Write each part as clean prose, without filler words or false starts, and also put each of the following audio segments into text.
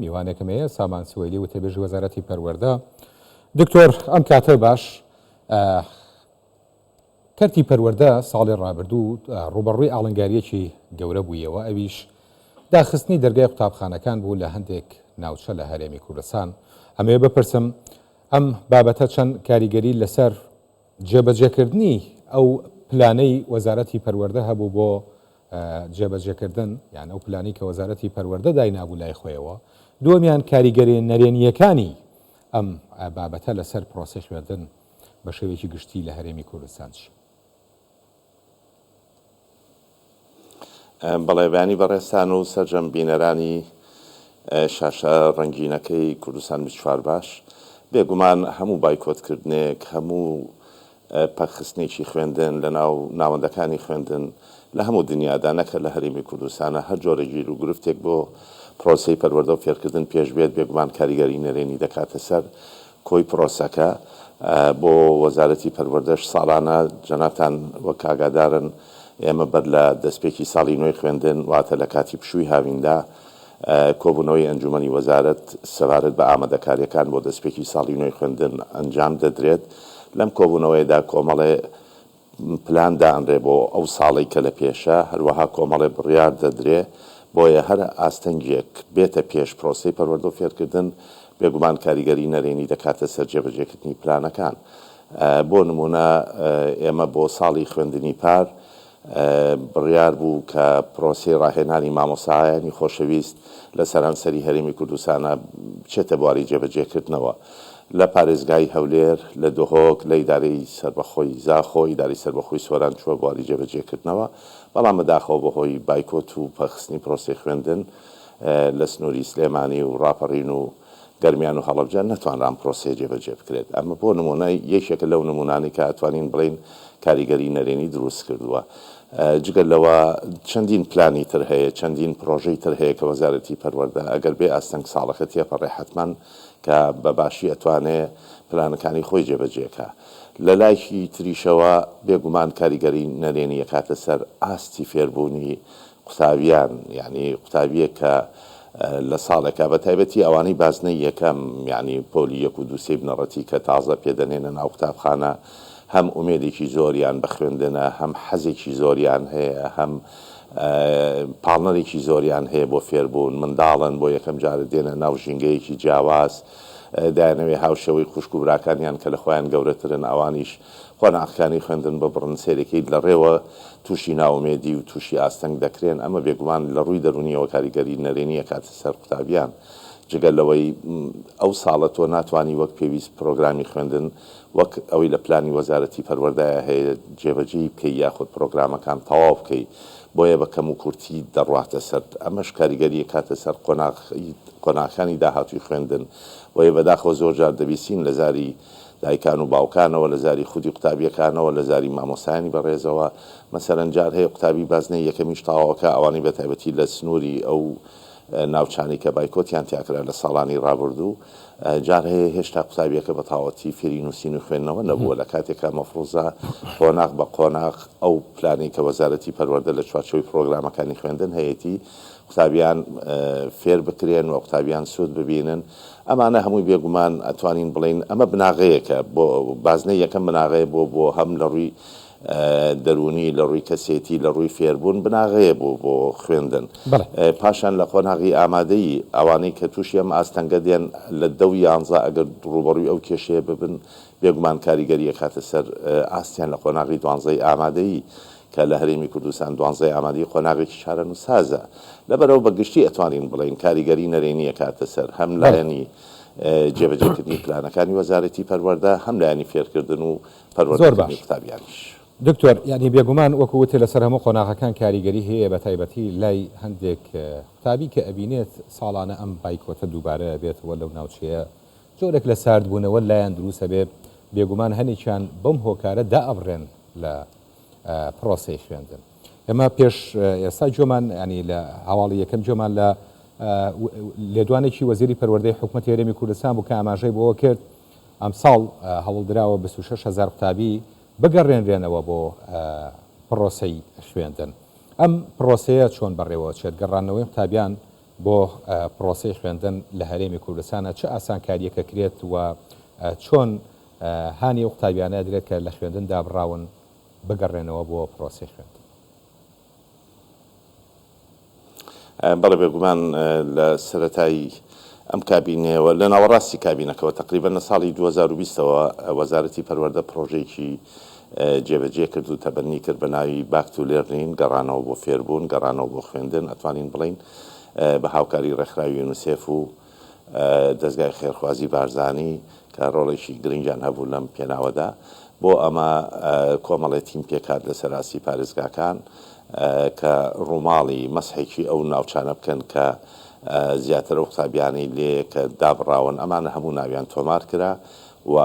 میوانێکم هەیە سامان سوەیلی وتەبێژی وەزارەتی پەروەردە. دکتۆر ئەم کاتە باش کەرتی پەروەردە ساڵی ڕابردوو ڕووبەڕووی ئاڵنگارییەکی گەورە بوویەوە ئەویش داخستنی دەرگای قوتابخانەکان بوو لە هەندێک ناوچە لە هەرێمی کوردستان. ئەمەوێ بپرسم ئەم بابەتە چەند کاریگەری لەسەر جێبەجێکردنی ئەو پلانەی وەزارەتی پەروەردە هەبوو بۆ جێبەجێکردن یان ئەو پلانەی کە وەزارەتی پەروەردە داینابوو لای خۆیەوە، دووەمیان کاریگەریە نەرێنییەکانی ئەم بابەتە لەسەر پرۆسەی خوێندن بە شێوەیەکی گشتی لە هەرێمی کوردستان چییە؟ بەڵێ بەیانی بەڕێزتان و سەرجەم بینەرانی شاشە ڕەنگینەکەی کوردستان 24 باش. بێگومان هەموو بایکۆتکردنێک، هەموو پەکخستنێکی خوێندن لە ناو ناوەندەکانی خوێندن لە هەموو دنیادا نەک هەر لە هەرێمی کوردستانا هەر جۆرە گیروگرفتێک بۆ پرۆسەی پەروەردە و فێرکردن پێش بێت بێگومان کاریگەری نەرێنی دەکاتە سەر کۆی پرۆسەکە. بۆ وەزارەتی پەروەردەش ساڵانە جەنابتان وەک ئاگادارن ئێمە بەر لە دەستپێکی ساڵی نوێی خوێندن واتە لە کاتی پشووی هاویندا کۆبوونەوەی ئەنجوومەنی وەزارەت سەبارەت بە ئامادەکارییەکان بۆ دەستپێکی ساڵی نوێی خوێندن ئەنجام دەدرێت، لەم کۆبوونەوەیەدا کۆمەڵێ پلان دائەنرێ بۆ ئەو ساڵەی کە لە پێشە، هەروەها کۆمەڵێ بڕیار دەدرێ، بۆیە هەر ئاستەنگێک بێتە پێش پرۆسەی پەروەردە و فێرکردن، بێگومان کاریگەری نەرێنی دەکاتە سەر جێبەجێکردنی پلانەکان. بۆ نموونە ئێمە بۆ ساڵی خوێندنی پار بڕیار بوو کە پرۆسەی ڕاهێنانی مامۆستایانی خۆشەویست لە سەرانسەری هەرێمی کوردستانا بچێتە بواری جێبەجێکردنەوە لە پارێزگای هەولێر، لە دهۆک، لە ئیدارەی سەربەخۆی زاخۆ، ئیدارەی سەربەخۆی سۆران چووە بواری جێبەجێکردنەوە، بەڵام بەداخەوە بەهۆی بایکۆت و پەکخستنی پرۆسەی خوێندن لە سنووری سلێمانی و ڕاپەڕین و گەرمیان و هەڵەبجە نەتوانرا ئەم پرۆسەیە جێبەجێ بکرێت. ئەمە بۆ نموونە یەکێکە لەو نموونانەی کە ئەتوانین بڵێین کاریگەری نەرێنی دروست کردووە. جگە لەوە چەندین پلانی تر هەیە، چەندین پرۆژەی تر هەیە کە وەزارەتی پەروەردە ئەگەر بێ ئاستەنگ ساڵەکە تێپەڕێ حەتمەن کە بە باشی ئەتوانێ پلانەکانی خۆی جێبەجێ کا. لە لایکی تریشەوە بێگومان کاریگەری نەرێنی ئەکاتە سەر ئاستی فێربوونی قوتابیان یانی قوتابیەک کە لە ساڵێکا بە تایبەتی ئەوانەی بازنەی یەکەم یانی پۆلی یەک و دوو سێی بنەڕەتی کە تازە پێدەنێنە ناو قوتابخانە هەم ئومێدێکی زۆریان بە خوێندنە هەم حەزێکی زۆریان هەیە هەم پاڵنەرێکی زۆریان هەیە بۆ فێربوون منداڵن بۆ یەکەم جارە دێنە ناو ژینگەیەکی جیاواز دایانەوێ هاوشێوەی خوشک و براکانیان کە لە خۆیان گەورەترن ئەوانیش قۆناغەکانی خوێندن ببڕن، سەیرەکەیت لە ڕێوە تووشی نائومێدی و تووشی ئاستەنگ دەکرێن، ئەمە بێگومان لە ڕووی دەروونییەوە کاریگەری نەرێنی ئەکاتە سەر قوتابیان، جگە لەوەی ئەو ساڵە تۆ ناتوانی وەک پێویست پرۆگرامی خوێندن وەک ئەوەی لە پلانی وەزارەتی پەروەردەیا هەیە جێبەجێی بکەی یاخود پرۆگرامەکان تەواو بکەی، بۆیە بە کەموکورتی دەڕواتە سەر، ئەمەش کاریگەری ئەکاتە سەر قۆناغەکانی داهاتووی خوێندن، بۆیە بەداخەوە زۆرجار دەبیستین لە زاری دایکان و باوکانەوە، لە زاری خودی قوتابییەکانەوە، لە زاری مامۆستایانی بەڕێزەوە، مەسەلەن جار هەیە قوتابی بازنەی یەکەمیش تەواوەکا، ئەوانەی بە تایبەتی لە سنووری ئەو ناوچانەی کە بایکۆتیان تیا کرا لە ساڵانی ڕابردوو، جار هەیە هێشتا قوتابییەکە بە تەواوەتی فێری نووسین و خوێندنەوە نەبووە، لە کاتێکا مەفروزە قۆناغ بە قۆناغ ئەو پلانەی کە وەزارەتی پەروەردە لە چوارچێوەی پڕۆگرامەکانی خوێندن هەیەتی، قوتابیان فێر بکرێن و قوتابیان سوود ببینن، ئەمانە هەمووی بێگومان ئەتوانین بڵێین ئەمە بناغەیەکە بۆ بازنەی یەکەم بناغەیە بۆ بۆ هەم لە ڕووی دەروونی لە ڕووی کەسێتی لە ڕووی فێربوون بناغەیە بۆ بۆ خوێندن پاشان لە قۆناغی ئامادەیی ئەوانەی کە تووشی ئەم ئاستەنگە دێن لە دە و یانزە ئەگەر ڕووبەڕووی ئەو کێشەیە ببن بێگومان کاریگەری ئەکاتە سەر ئاستیان لە قۆناغی دوانزەی ئامادەیی کە لە هەرێمی کوردستان دوانزەی ئامادەیی قۆناغێکی چارەنووسسازە. لەبەرئەوە بە گشتی ئەتوانین بڵێین کاریگەری نەرێنی ئەکاتە سەر هەم لایەنی جێبەجێکردنی پلانەکانی وەزارەتی پەروەردە، هەم لایەنی فێرکردن و پەروەردەکردنی قوتابیانیش. دکتۆر یانی بێگومان وەکو وتت لەسەر هەموو قۆناغەکان کاریگەری هەیە بەتایبەتی لای هەندێک قوتابی کە ئەبینێت ساڵانە ئەم بایکۆتە دووبارە ئەبێتەوە لەو ناوچەیە جۆرێک لە ساردبوونەوە لایان دروست ئەبێ بێگومان هەنێکیان بەم هۆکارە دائەبڕێن لە پرۆسەی خوێندن. ئێمە پێش ئێستا گوێمان ینی لە هەواڵی یەکەم گوێمان لە لێدوانێکی وەزیری پەروەردەی حکومەتی هەرێمی کوردستان بوو کە ئاماژەی بەوە کرد ئەمساڵ هەوڵدراوە 26 هەزار قوتابی بگەڕێنرێنەوە بۆ پرۆسەی خوێندن. ئەم پرۆسەیە چۆن بەڕێوەچێت؟ گەڕانەوەی قوتابیان بۆ پرۆسەی خوێندن لە هەرێمی کوردستانە چ ئاسانکارییەک ئەکرێت و چۆن هانی ئەو قوتابیانە ئەدرێت کە لە خوێندن دابڕاون بگەڕێنەوە بۆ پرۆسەی خوێندن؟ بەڵێ بێگومان لە سەرەتای ئەم کابینەیەوە لە ناوەڕاستی کابینەکەوە تەقریبەن لە ساڵی 2020 ەوە وەزارەتی پەروەردە پڕۆژەیەکی جێبەجێ کرد و تەبەنی کرد بە ناوی Back to Learning گەڕانەوە بۆ فێربوون گەڕانەوە بۆ خوێندن ئەتوانین بڵێین بە هاوکاری ڕێکخراوی یونیسێف و دەزگای خێرخوازی بارزانی کە ڕۆڵێکی گرنگیان هەبوو لەم پێناوەدا. بۆ ئەمە کۆمەڵێ تیم پێکهات لەسەر ئاستی پارێزگاکان کە ڕووماڵی مەسحێکی ئەو ناوچانە بکەن کە زیاتر ئەو قوتابیانەی لێیە کە دابڕاون، ئەمانە هەموو ناویان تۆمار کرا و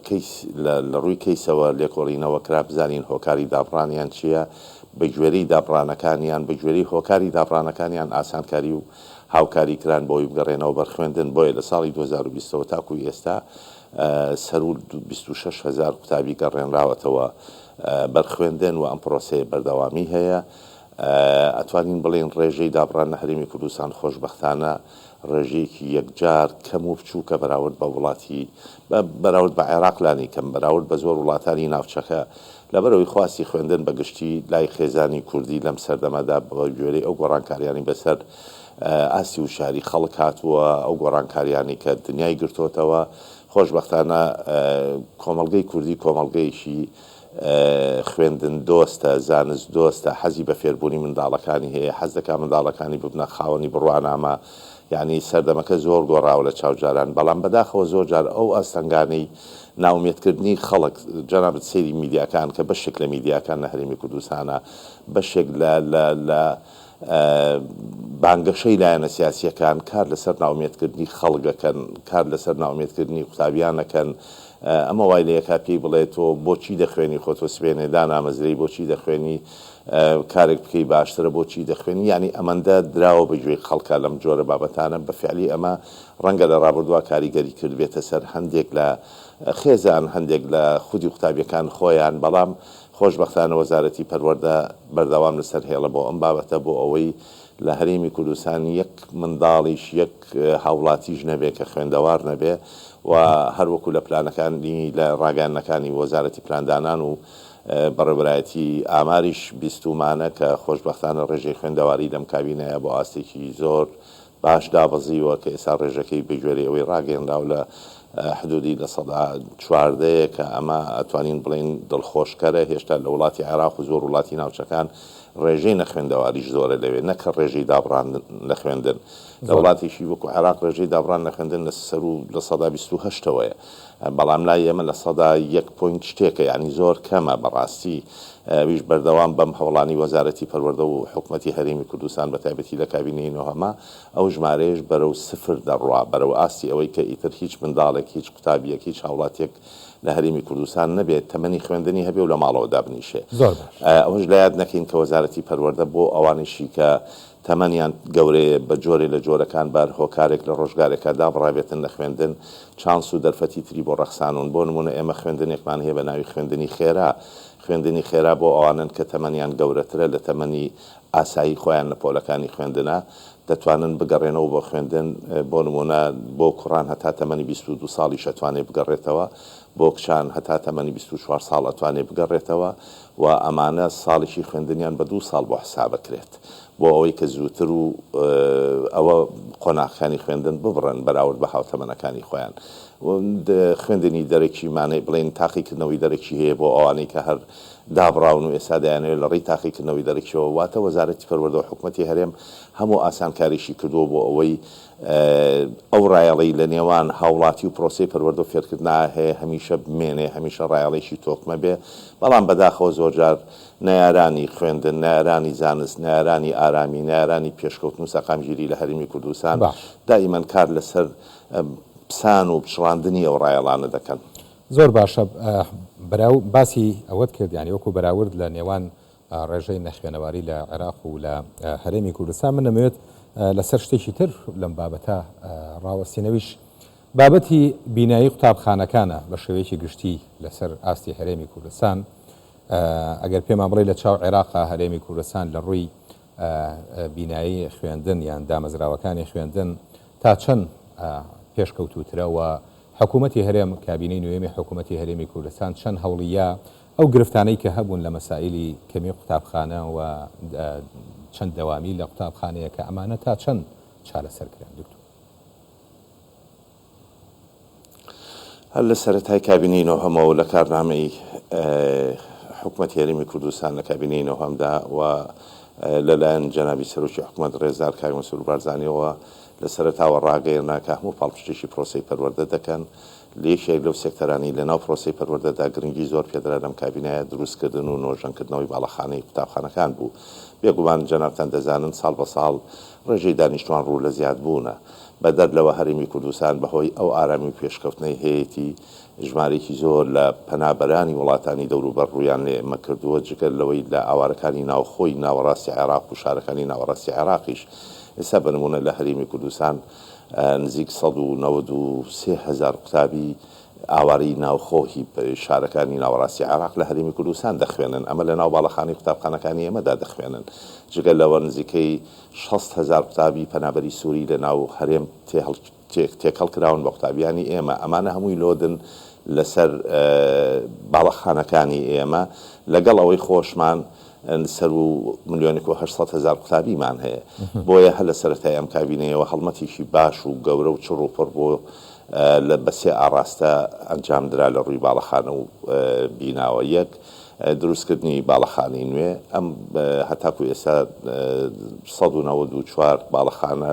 کەیس لە ڕووی کەیسەوە لێکۆڵینەوە کرا بزانین هۆکاری دابڕانیان چییە، بەگوێرەی دابڕانەکانیان، بەگوێرەی هۆکاری دابڕانەکانیان ئاسانکاری و هاوکاری کران بۆی بگەڕێنەوە بەر خوێندن، بۆیە لە ساڵی 2020 ەوە تاکوو ئێستا سەروو 26 هەزار قوتابی گەڕێنراوەتەوە بەر خوێندن و ئەم پرۆسەیە بەردەوامی هەیە. ئەتوانین بڵێین ڕێژەی دابڕان لە هەرێمی کوردستان خۆشبەختانە ڕێژەیەکی یەکجار کەم و بچووکە بەراورد بە وڵاتی بەراورد بە عێراق لانی کەم بەراورد بە زۆر وڵاتانی ناوچەکە لەبەرئەوەی خواستی خوێندن بە گشتی لای خێزانی کوردی لەم سەردەمەدا بە گوێرەی ئەو گۆڕانکاریانەی بەسەر ئاستی وشیاری خەڵک هاتووە، ئەو گۆڕانکاریانەی کە دنیای گرتۆتەوە، خۆشبەختانە کۆمەڵگەی کوردی کۆمەڵگەیەکی خوێندن دۆستە، زانست دۆستە، حەزی بە فێربوونی منداڵەکانی هەیە، حەز دەکا منداڵەکانی ببنە خاوەنی بڕوانامە، یانی سەردەمەکە زۆر گۆڕاوە لە چاو جاران، بەڵام بەداخەوە زۆر جار ئەو ئاستەنگانەی نائومێدکردنی خەڵک، جەنابت سەیری میدیاکان کە بەشێک لە میدیاکان لە هەرێمی کوردستانە، بەشێک لە لە لە بانگەشەی لایەنە سیاسییەکان کار لەسەر نائومێدکردنی خەڵک ئەکەن، کار لەسەر نائومێدکردنی قوتابیان ئەکەن، ئەمە وای لێکا پێی بڵێ تۆ بۆچی دەخوێنی خۆ تۆ سبەینێ دانامەزرێی، بۆچی دەخوێنی کارێک بکەی باشترە، بۆچی دەخوێنی، یانی ئەمەندە دراوە بە گوێی خەڵکا لەم جۆرە بابەتانە، بە فیعلی ئەمە ڕەنگە لە ڕابردووا کاریگەری کردبێتە سەر هەندێک لە خێزان، هەندێک لە خودی قوتابیەکان خۆیان، بەڵام خۆشبەختانە وەزارەتی پەروەردە بەردەوام لەسەر هێڵە بۆ ئەم بابەتە بۆ ئەوەی لە هەرێمی کوردستان یەک منداڵیش یەک هاوڵاتیش نەبێ کە خوێندەوار نەبێ و هەر وەکو لە پلانەکانی لە ڕاگەیاندنەکانی وەزارەتی پلاندانان و بەڕێوبەرایەتی ئاماریش بیستوومانە کە خۆشبەختانە ڕێژەی خوێندەواری لەم کابینەیە بۆ ئاستێکی زۆر باش دابەزیوە کە ئێستا ڕێژەکەی بەگوێرەی ئەوەی ڕاگەیەنراو لە حدودی 14% یە کە ئەمە ئەتوانین بڵێین دڵخۆشکەرە، هێشتا لە وڵاتی عێراق و زۆر وڵاتی ناوچەکان ڕێژەی نەخوێندەواریش زۆرە لەوێ نەک هەر ڕێژەی دابڕان لە خوێندن. لە وڵاتێکی وەکو عێراق ڕێژەی دابڕان لە خوێندن لە سەروو 28% ەوەیە بەڵام لای ئێمە 1% point شتێکە یانی زۆر کەمە بەڕاستی ئەویش بەردەوام بەم هەوڵانەی وەزارەتی پەروەردە و حکومەتی هەرێمی کوردستان بە تایبەتی لە کابینەی نۆهەما ئەو ژمارەیەش بەرەو سفر دەڕوا بەرەو ئاستی ئەوەی کە ئیتر هیچ منداڵێک هیچ قوتابیەک هیچ هاوڵاتیەک لە هەرێمی کوردستان نەبێت تەمەنی خوێندنی هەبێ و لە ماڵەوە دابنیشێ. زۆر باش. ئەوەش لە یاد نەکەین کە وەزارەتی پەروەردە بۆ ئەوانەیشی کە تەمەنیان گەورەیە بە جۆرێ لە جۆرەکان بە هەر هۆکارێک لە ڕۆژگارێکا دابڕابێتن لە خوێندن چانس و دەرفەتی تری بۆ ڕەخسانوون بۆ نموونە ئێمە خوێندنێکمان هەیە بە ناوی خوێندنی خێرا خوێندنی خێرا بۆ ئەوانەن کە تەمەنیان گەورەترە لە تەمەنی ئاسایی خۆیان لە پۆلەکانی خوێندنا دەتوانن بگەڕێنەوە بۆ خوێندن بۆ نموونە بۆ کوڕان هەتا تەمەنی 22 ساڵیش ئەتوانێ بگەڕێتەوە بۆ کچان هەتا تەمەنی 24 ساڵ ئەتوانێ بگەڕێتەوە و ئەمانە ساڵێکی خوێندنیان بە دوو ساڵ بۆ حسابەکرێت بۆ ئەوەی کە زووتر و ئەوە قۆناغەکانی خوێندن ببڕن بەراورد بە هاوتەمەنەکانی خۆیان. خوێندنی دەرەکی مانای بڵێین تاقیکردنەوەی دەرەکی هەیە بۆ ئەوانەی کە هەر دابڕاون و ئێستا دەیانەوێت لە ڕێی تاقیکردنەوەی دەرەکیەوە واتە وەزارەتی پەروەردە و حکومەتی هەرێم هەموو ئاسانکاریشی کردووە بۆ ئەوەی ئەو ڕایەڵەی لە نێوان هاوڵاتی و پرۆسەی پەروەردە و فێرکردنا هەیە هەمیشە بمێنێ، هەمیشە ڕایەڵێکی تۆکمە بێ، بەڵام بەداخەوە زۆرجار نەیارانی خوێندن، نەیارانی زانست، نەیارانی ئارامی، نەیارانی پێشکەوتن و سەقامگیری لە هەرێمی کوردستان باش. دائیمەن کار لەسەر پسان و پچڕاندنی ئەو ڕایەڵانە دەکەن. زۆر باشە براو باسی ئەوەت کرد یانی وەکو بەراورد لە نێوان ڕێژەی نەخوێنەواری لە عێراق و لە هەرێمی کوردستان من دەمەوێت لەسەر شتێکی تر لەم بابەتە ڕاوەستین ئەویش بابەتی بینایی قوتابخانەکانە بە شێوەیەکی گشتی لەسەر ئاستی هەرێمی کوردستان ئەگەر پێمان بڵێ لە چاو عێراقا هەرێمی کوردستان لە ڕووی. بینایی خوێندن یان دامەزراوەکانی خوێندن تا چەند پێشکەوتووترە و حکوومەتی هەرێم، کابینەی نوێمی حکوومەتی هەرێمی کوردستان چەند هەوڵی یا ئەو گرفتانەی کە هەبوون لە مەسائیلی کەمی قوتابخانە و چەند دەوامی لە قوتابخانەیەکە ئەمانە تا چەند چارەسەر کران دکتۆر؟ هەر لە سەرەتای کابینەی نۆهەمەوە لە کارنامەی حکومەتی هەرێمی کوردستان لە کابینەی نۆهەمدا و لەلایەن جەنابی سەرۆکی حکومەت ڕێزدار کاک مەسرور بارزانیەوە لە سەرەتاوە ڕاگەیەنرا کە هەموو پاڵپشتێکی پرۆسەی پەروەردە دەکەن لە یەکێک لەو سێکتەرانەی لەناو پرۆسەی پەروەردەدا گرنگی زۆر پێدرا لەم کابینەیە دروستکردن و نۆژەنکردنەوەی باڵەخانەی قوتابخانەکان بوو بێگومان جەنابتان دەزانن ساڵ بە ساڵ ڕێژەی دانیشتوان ڕوو لە زیادبوونە بەدەر لەوە هەرێمی کوردستان بەهۆی ئەو ئارامی و پێشکەوتنەی هەیەتی ژمارەیەکی زۆر لە پەنابەرانی وڵاتانی دەوروبەر ڕوویان لە ئێمە کردووە، جگە لەوەی لە ئاوارەکانی ناوخۆی ناوەڕاستی عێراق و شارەکانی ناوەڕاستی عێراقیش ئێستا بە نموونە لە هەرێمی کوردستان نزیک 193 هەزار قوتابی ئاوارەی ناوخۆ هی شارەکانی ناوەڕاستی عێراق لە هەرێمی کوردستان دەخوێنن، ئەمە لەناو باڵەخانەی قوتابخانەکانی ئێمەدا دەخوێنن، جگە لەوە نزیکەی 60 هەزار قوتابی پەنابەری سووری لەناو هەرێم تێکەڵ کراون بە قوتابیانی ئێمە، ئەمانە هەمووی load ن لەسەر باڵەخانەکانی ئێمە، لەگەڵ ئەوەی خۆشمان سەروو ملیۆنێک و 800 هەزار قوتابیمان هەیە. بۆیە هەر لە سەرەتای ئەم کابینەیەوە هەڵمەتێکی باش و گەورە و چڕ و پڕ بۆ لە بە سێ ئاڕاستە ئەنجام درا لە ڕووی باڵەخانە و بیناوە، یەک، دروستکردنی باڵەخانەی نوێ، ئەم هەتاکو ئێستا 194 باڵەخانە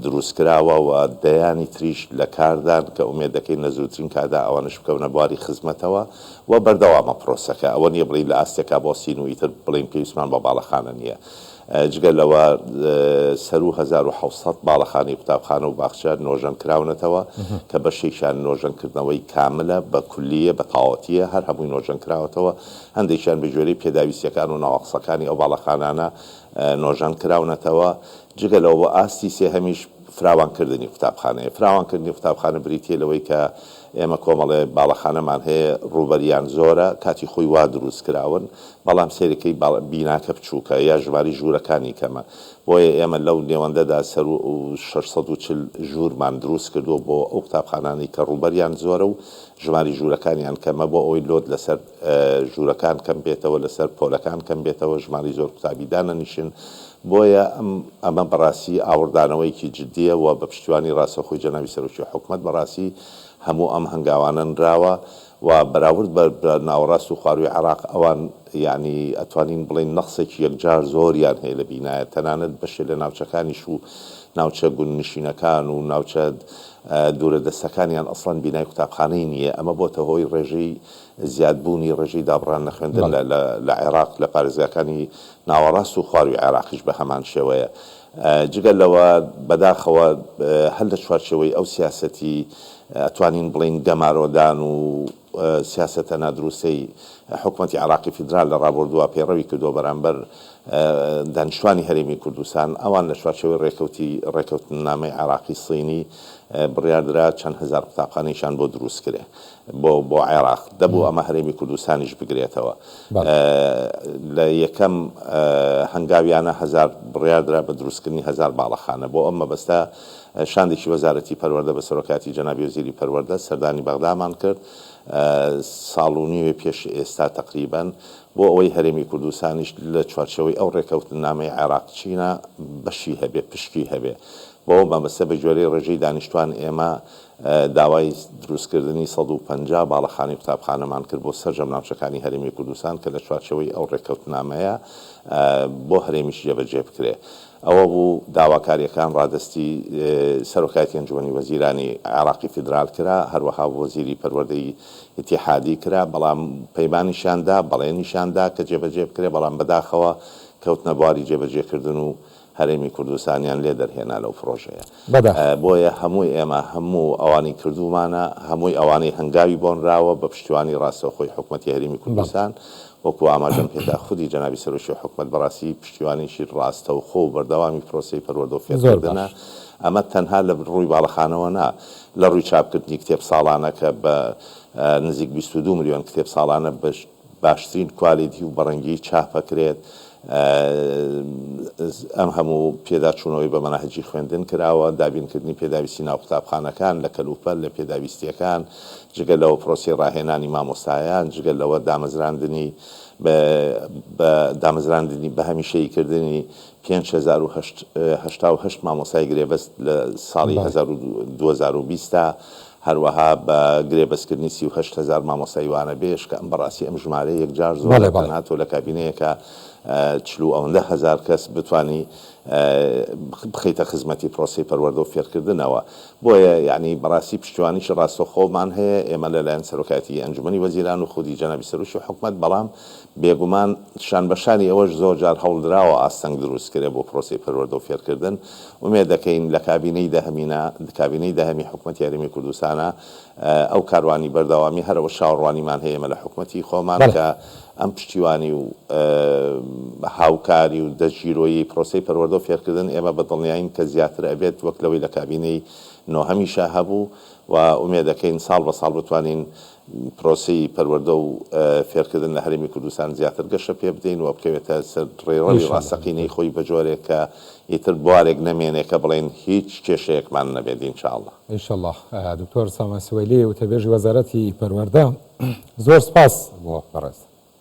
دروستکراوە و دەیانی تریش لە کاردان کە ئومێد دەکەین لە زووترین کاتدا ئەوانەش بکەونە بواری خزمەتەوە و بەردەوامە پرۆسەکە، ئەوە نییە بڵێین لە ئاستێکا بوەستین و ئیتر بڵێین پێویستمان بە باڵەخانە نییە. جگە لەوە سەروو 1700 باڵەخانەی قوتابخانە و باخچە نۆژەن کراونەتەوە کە بەشێکیان نۆژەنکردنەوەی کاملە بە کولییە بە تەواوەتییە هەر هەمووی نۆژەن کراوەتەوە هەندێکیان بە گوێرەی پێداویستییەکان و ناواقسەکانی ئەو باڵەخانانە نۆژەن کراونەتەوە جگە لەوە بۆ ئاستی سێهەمیش فراوانکردنی قوتابخانەیە. فراوانکردنی قوتابخانە بریتییە لەوەی کە ئێمە کۆمەڵێ باڵەخانەمان هەیە ڕووبەریان زۆرە، کاتی خۆی وا دروست کراون، بەڵام سەیرەکەی بیناکە بچووکە یا ژمارەی ژوورەکانی کەمە. بۆیە ئێمە لەو نێوەندەدا سەروو 640 ژوورمان دروست کردووە بۆ ئەو قوتابخانانەی کە ڕووبەریان زۆرە و ژمارەی ژوورەکانیان کەمە بۆ ئەوەی load لەسەر ژوورەکان کەم بێتەوە، لەسەر پۆلەکان کەم بێتەوە، ژمارەی زۆر قوتابی دانەنیشن، بۆیە ئەم ئەمە بەڕاستی ئاوڕدانەوەیەکی جدییە و بە پشتیوانی ڕاستەوخۆی جەنابی سەرۆکی حکومەت بەڕاستی هەموو ئەم هەنگاوانە نراوە و بەراورد بە ناوەڕاست و خوارووی عێراق ئەوان یانی ئەتوانین بڵێین نەقسێکی یەکجار زۆریان هەیە لە بینایە تەنانەت بەشێ لە ناوچەکانیش و ناوچە گوندنشینەکان و ناوچە دوورە دەستەکانیان ئەسڵەن بینای قوتابخانەی نییە، ئەمە بۆتە هۆی ڕێژەی زیادبوونی ڕێژەی دابڕان لە خوێندن لە عێراق لە پارێزگاکانی ناوەڕاست و خوارووی عێراقیش بە هەمان شێوەیە. جگە لەوە بەداخەوە هەر لە چوارچێوەی ئەو سیاسەتی ئەتوانین بڵێین گەمارۆدان و سیاسەتە نادروستەی حکومەتی عێراقی فیدرال لە ڕابوردووە پەیڕەوی کردووە بەرامبەر دانیشتوانی هەرێمی کوردستان، ئەوان لە چوارچێوەی ڕێکەوتی ڕێکەوتننامەی عێراقی صینی بڕیاردرا چەند هەزار قوتابخانەیشان بۆ دروست کرێ بۆ بۆ عێراق دەبوو ئەمە هەرێمی کوردستانیش بگرێتەوە لە یەکەم هەنگاویانە هەزار بڕیاردرا بە دروستکردنی هەزار باڵەخانە بۆ ئەم مەبەستە شاندێکی وەزارەتی پەروەردە بە سەرۆکایەتی جەنابی وەزیری پەروەردە سەردانی بەغدامان کرد ساڵ و نیوێ پێش ئێستا تەقریبەن بۆ ئەوەی هەرێمی کوردستانیش لە چوارچێوەی ئەو ڕێکەوتننامەی عێراق چینە بەشی هەبێ پشکی هەبێ بەوە مەبەستە بە گوێرەی ڕێژەی دانیشتوان ئێمە داوای دروستکردنی 150 باڵەخانەی قوتابخانەمان کرد بۆ سەرجەم ناوچەکانی هەرێمی کوردستان کە لە چوارچێوەی ئەو ڕێککەوتنامەیە بۆ هەرێمیش جێبەجێ بکرێ. ئەوە بوو داواکارییەکان ڕادەستی سەرۆکایەتی ئەنجومەنی وەزیرانی عێراقی فیدرال کرا، هەروەها وەزیری پەروەردەی ئیتیحادی کرا، بەڵام پەیمانیشیان دا، بەڵێنیشیان دا کە جێبەجێ بکرێ، بەڵام بەداخەوە کەوتنە بواری جێبەجێکردن و هەرێمی کوردستانیان لێ دەرهێنا لەو پڕۆژەیە. بەداخەوە. بۆیە هەمووی ئێمە هەموو ئەوانەی کردوومانە، هەمووی ئەوانەی هەنگاوی بۆ نراوە بە پشتیوانی ڕاستەوخۆی حکومەتی هەرێمی کوردستان، وەکو ئاماژەم پێدا خودی جەنابی سەرۆکی حکومەت بەڕاستی پشتیوانێکی ڕاستەوخۆ و بەردەوامی پرۆسەی پەروەردە و فێرکردنە، ئەمە تەنها لە ڕووی باڵەخانەوە نا، لە ڕووی چاپکردنی کتێب ساڵانە کە بە نزیک 22 ملیۆن کتێب ساڵانە بە باشترین quality و بەڕەنگی چاپ ئەکرێت. ئەم هەموو پێداچوونەوەی بە مەناهجی خوێندن کراوە، دابینکردنی پێداویستی ناو قوتابخانەکان لە کەلوپەل، لە پێداویستییەکان، جگە لەوە پرۆسەی ڕاهێنانی مامۆستایان، جگە لەوە دامەزراندنی بە دامەزراندنی بە هەمیشەییکردنی 5088 مامۆستای گرێبەست لە ساڵی 2020 تا، هەروەها بە گرێبەستکردنی 38 هەزار مامۆستای وانەبێژ کە ئەم بەڕاستی ئەم ژمارەیە یەکجار زۆرە تەنها تۆ لە کابینەیەکا چل و ئەوەندە هەزار کەس بتوانی بخەیتە خزمەتی پرۆسەی پەروەردە و فێرکردنەوە. بۆیە یەعنی بەڕاستی پشتیوانیی ڕاستەوخۆمان هەیە ئێمە لە لایەن سەرۆکایەتیی ئەنجومەنی وەزیران و خودی جەنابی سەرۆکی حکومەت، بەڵام بێگومان شانبەشانی ئەوەش زۆر جار هەوڵدراوە ئاستەنگ دروست کرێ بۆ پرۆسەی پەروەردە و فێرکردن. ئومێد دەکەین لە کابینەی دەهەمینا، کابینەی دەهەمی حکومەتی هەرێمی کوردستانا ئەو کاروانی بەردەوامی هەر ئەوە چاوەڕوانیمان هەیە ئێمە لە حکومەتی خۆمان کە ئەم پشتیوانی و هاوکاری و دەستگیرۆیی پرۆسەی پەروەردە و فێرکردن ئێمە بە دڵنیایین کە زیاتر ئەبێت وەک لەوەی لە کابینەی نۆهەمیشا هەبوو و ئومێدەکەین ساڵ بە ساڵ بتوانین پرۆسەی پەروەردە و فێرکردن لە هەرێمی کوردستان زیاتر گەشە پێ بدەین و بکەوێتە سەر ڕێڕەوی ڕاستەقینەی خۆی بە جۆرێک کە ئیتر بوارێک نەمێنێ کە بڵێین هیچ کێشەیەکمان نەبێت ان شاء اللە. ان شاء اللە. دکتۆر سامان سوەیلی وتەبێژی وەزارەتی پەروەردە زۆر سوپاس بۆ بەڕێزتان.